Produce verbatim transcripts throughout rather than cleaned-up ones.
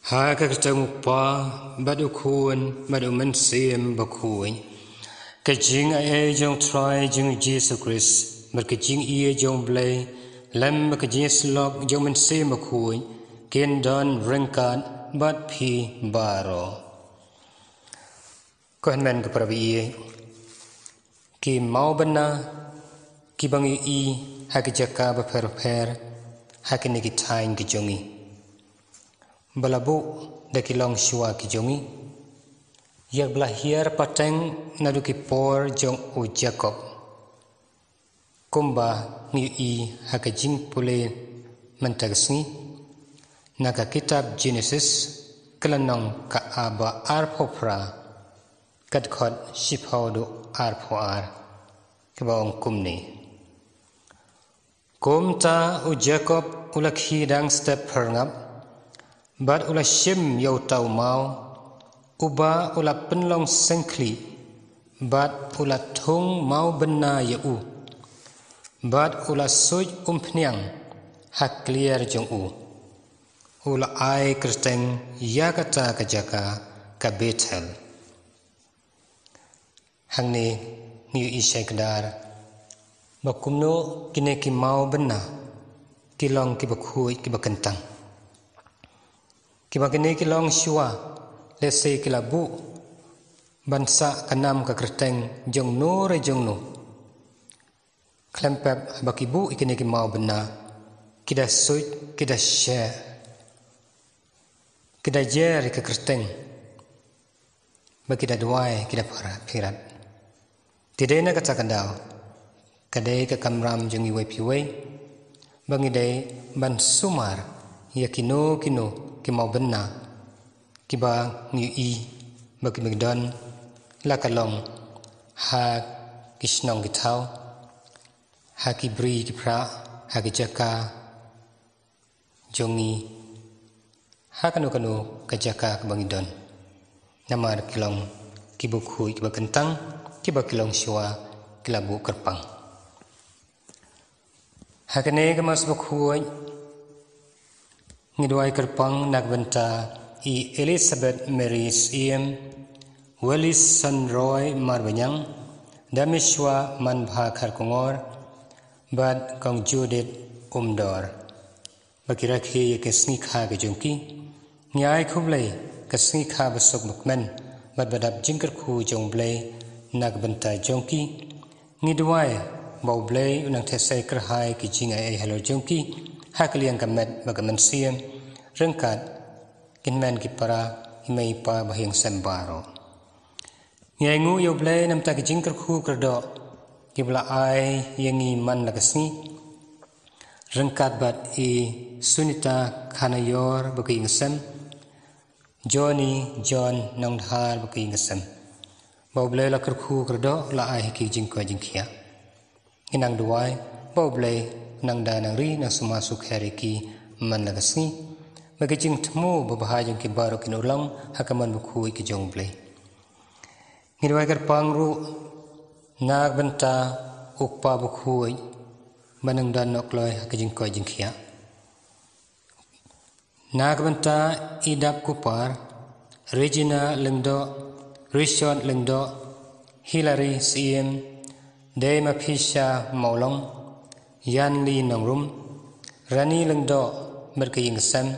Ha ka kyrteng u Kpa, bad u Khun, bad u Mynsiem Bakhuid. Ka jingaiei jong Trai jong Jisu Khrist, bad ka jingïeit jong Blei, lem bad ka jingïasyllok jong Mynsiem Bakhuid, kin don ryngkat bad phi baroh. Ko hynmen ko para baieit, ki mawbynna kiba ngi ïohi ha ki jaka bapher bapher ha kine ki thaiñ ki jong ngi, ba la buh da ki longshuwa ki jong ngi, ïa kaba la hiar pateng naduh ki por jong u Jakob. Kumba ngi ïohi ha ka jingpule mynta ka sngi na ka kitab Jenesis, ka lynnong kaba arphew phra, ka dkhot shiphew haduh arphew ar, kaba ong kumne: Kumta u Jakob u la khie dang step phyrngap, bad u la shim ïa uta u maw, uba u la pynlong seng khlieh, bad u la thung mawbynna ïa u, bad u la suid umphniang ha kliar jong u. U la ai kyrteng ïa kata ka jaka ka Bethel. Hangne ngi ïohi shai kdar ba kumno kine ki mawbynna ki long kiba khuid kiba kyntang, kiba kine ki longshuwa lehse ki la buh ban sah ka nam ka kyrteng jong no re jong no. Khlem pep haba ki buh ïa kine ki mawbynna, ki da suid, ki da sheh, ki da jer ïa ka kyrteng, ba ki da duwai, ki da phara phirat. Te dei na kata ka daw, ka dei ka kamram jong ngi iwei pa iwei ba ngi dei ban sumar ïa kino kino ki mawbynna kiba ngi ïohi ba ki mih don, la ka long ha ki shnong ki thaw, ha ki bri ki pra, ha ki jaka jong ngi, ha kano kano ka jaka kaba ngi don. Namar ki long kiba khuid kiba kyntang, kiba ki longshuwa ki la buh kyrpang. Ha kane ka Mass bakhuid ngi duwai kyrpang na ka bynta i Elizabeth Mary Syiem, Wilson Roy Marbaniang, Damishwa Manbha Kharkongor, bad Kong Judith Umdor, ba ki rakhe ïa ka sngi kha ka jong ki. Ngi ai khublei ka sngi kha ba suk ba kmen bad ba dap jingkyrkhu jong Blei na ka bynta jong ki. Ngi duwai ba U Blei un nang theh sei kyrhai ki jingaiei halor jong ki ha ka liang ka met bad ka mynsiem, ryngkat ki hynmen ki para, i mei i pa ba ha ïing sem baroh. Ngi ainguh ïa U Blei namar ki jingkyrkhu kyrdoh kiba la ai ïa ngi man la ka sngi, ryngkat bad i Sunita Khanayor bad ka ïing sem, Johnny John Nongdhar bad ka ïing sem. Ba U Blei la kyrkhu kyrdoh, la ai ha ki jingkoit jingkhiah. Ngi nang duwai ba U Blei nang da nang ri, nang sumar sukher ïa ki man la ka sngi, ba ka jingthmu babha jong ki baroh kin urlong ha ka mon bakhuid ka jong U Blei. Ngi duwai kyrpang ruh na ka bynta u kpa bakhuid ba nang don noh kloi ha ka jingkoit jingkhiah. Na ka bynta i dap kupar, Regina Lyngdoh, Richard Lyngdoh, Hilary Syiem, Dei Maphisha Mawlong, Yanli Nongrum, Rani Lyngdoh bad ka ïing sem,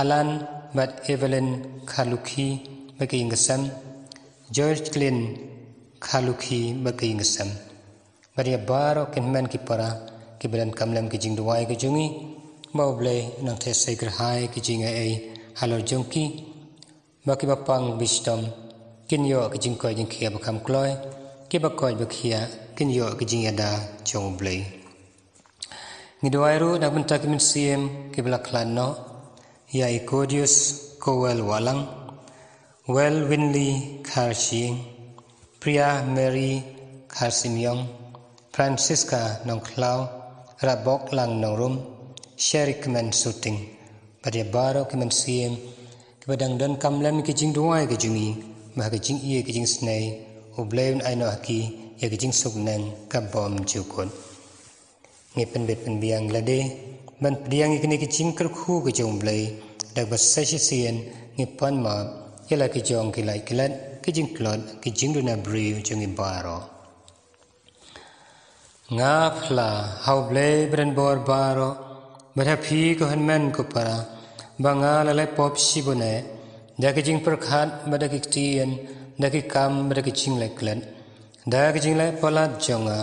Alan bad Evelyn Kharlukhi bad ka ïing sem, George Glynn Kharlukhi bad ka ïing sem. Bad ïa baroh ki hynmen ki para kiba donkam lem ki jingduwai ki jong ngi, ba U Blei un nang theh sei kyrhai ki jingaiei halor jong ki, ba kiba pang bishitom kin ïoh ki jingkoit jingkhiah ba kham kloi, kiba koit ba khiah kin ïoh ki jingïada jong U Blei. Ngi duwai ruh na ka bynta ki mynsiem kiba la khlad noh, ïa i Kodius Kowel Wahlang, Wel Winley Kharshiing, Priya Mary Kharsimyong, Francisca Nongkhlaw, Raboklang Nongrum, Sherry Kmen Suting, bad ïa baroh ki mynsiem kiba dang donkam lem ki jingduwai ki jong ngi, ba ha ka jingïeit ki jingisynei U Blei un ai noh ha ki ïa ki jingsuk neng ka bymjukut. Ngi pynbeit pynbiang lade ban pdiang ïa kine ki jingkyrkhu ki jong U Blei Da kaba sa shisien ngi pan map ïa la ki jong ki lait klet, ki jingtlot, ki jingduna briew jong ngi baroh. Nga phla ha U Blei badonbor baroh, bad ha phi ko hynmen ko para, ba nga la leh pop shibun eh, da ki jingpyrkhat bad da ki ktien, da ki kam bad da ki jingleh klet, da ki jingleh palat jong nga,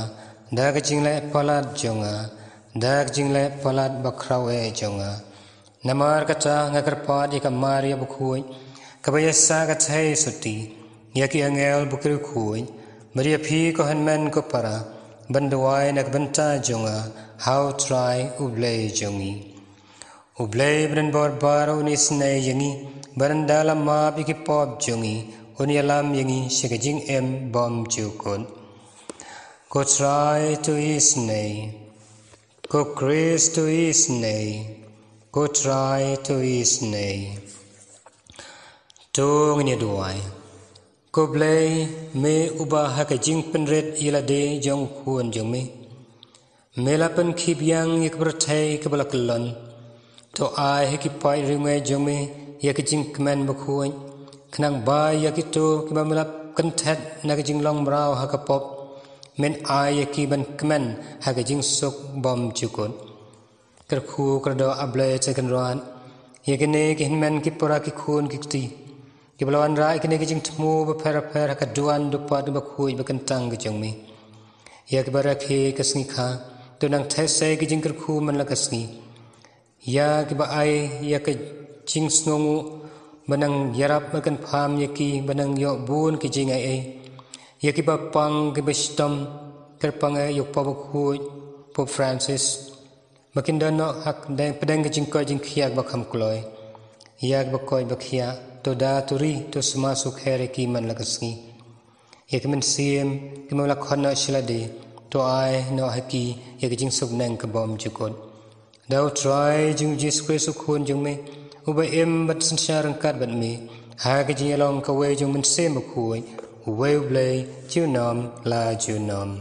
da ki jingleh palat jong nga, da ki jingleh palat bakhraw eh jong nga. Namar kata nga kyrpad ïa ka Maria bakhuid, kaba ïa sah ka thei sotti, ïa ki angel ba ki riewkhuid, bad ïa phi ko hynmen ko para, ban duwai na ka bynta jong nga ha U Trai U Blei jong ngi. U Blei badonbor baroh un isynei ïa ngi, bad ynda la map ïa ki pop jong ngi, un ïalam ïa ngi sha ka jingim bymjukut. Ko Trai to isynei. Ko Khrist to isynei. Ko Trai to isynei. To ngin ïa duwai. Ko Blei, me uba ha ka jingpynrit ïa lade jong u khun jong me, me la pynkhih biang ïa ka pyrthei kaba la kyllon. To ai ha ki paid riewngeit jong me ïa ka jingkmen bakhuid, khnang ba ïa kito kiba me la kynthet na ka jinglong mraw ha ka pop, men ai ïa ki ban kmen ha ka jingsuk bymjukut. Kyrkhu kyrdoh A Blei Trai Kynrad ïa kine ki hynmen ki para, ki khun ki kti, kiba la wanrah ïa kine ki jingthmu bapher bapher ha ka duwan dupot bakhuid bakyntang ka jong me. Ïa kiba rakhe ka sngi kha, to nang theh sei ki jingkyrkhu man la ka sngi. Ïa kiba ai ïa ka jingsngewnguh, ba nang ïarap ban kynpham ïa ki ba nang ïoh bun ki jingaiei. Ïa kiba pang kiba shitom, kyrpang eh ïa u Pope bakhuid, Pope Francis, ba kin don noh ha pdeng ka jingkoit jingkhiah ba kham kloi. Ïa kiba koit ba khiah, to da, to ri, to sma sukher ïa ki man la ka sngi. Ïa ki mynsiem kiba me la khot noh sha lade, to ai noh ha ki ïa ka jingsuk bneng ka bymjukut. Da U Trai jong ngi U Jisu Khrist u khun jong me, uba im bad synshar ryngkat bad me ha ka jingïalong kawei jong u Mynsiem Bakhuid, uwei U Blei, junom la junom.